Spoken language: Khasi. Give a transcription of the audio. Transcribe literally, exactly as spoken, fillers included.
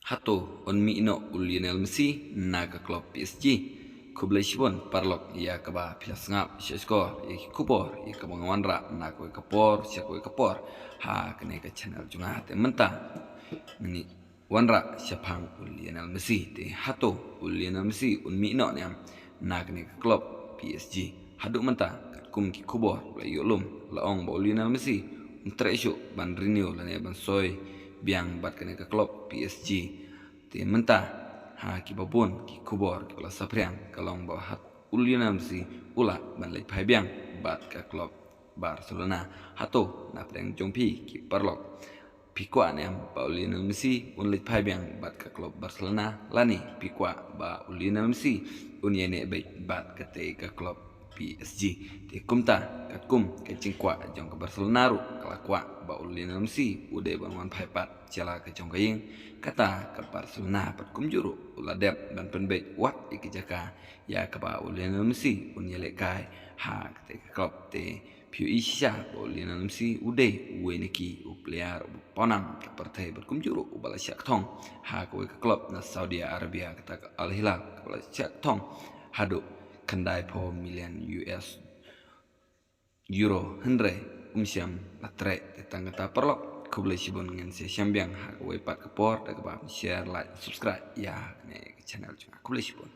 Hato un mih noh u Lionel Messi na ka club P S G? Khublei shibun paralok ïa kaba phi la sngap sha skor ïa ki khubor ïa kaba nga wanrah na kawei ka por sha kawei ka por ha kane ka channel jong nga. Te mynta ngin wanrah shaphang u Lionel Messi. Te hato u Lionel Messi un mih noh ne em na kane ka club P S G? Haduh mynta katkum ki khubor la ïoh lum la ong ba u Lionel Messi un treh shuh ban renew lane ban soi biang bad kane ka club P S G. Te mynta ha kiba bun ki khubor kiba la saphriang ka long ba hato u Lionel Messi u lah ban leit phai biang bad ka club Barcelona. Hato na pdeng jong phi ki paralok, phi kwah ne em ba u Lionel Messi un leit phai biang bad ka club Barcelona, lane phi kwah ba u Lionel Messi un ïaineh beit bad katei ka club P S G? Te kumta katkum ka jingkwah jong ka Barcelona ruh ka la kwah ba u Lionel Messi u dei ban wan phai pat sha la ka jong ka ïing, kata ka Barcelona pat kumjuh ruh u la dep ban pynbeit wat ïa ka jaka ïa kaba u Lionel Messi un ïalehkai ha katei ka club. Te phi ïohi shisha ba u Lionel Messi u dei uwei na ki u player uba pawnam ka pyrthei bad kumjuh ruh uba la shah kthong ha kawei ka club na Saudi Arabia, kata ka Al Hilal, kaba la shah kthong haduh khyndai phew million U S euro, hynrei um shym la treh. Te tang kata paralok, khublei shibun, ngin sa ïashem biang ha kawei pat ka por da kaba share, like, subscribe ïa kane ka channel jong nga. Khublei shibun.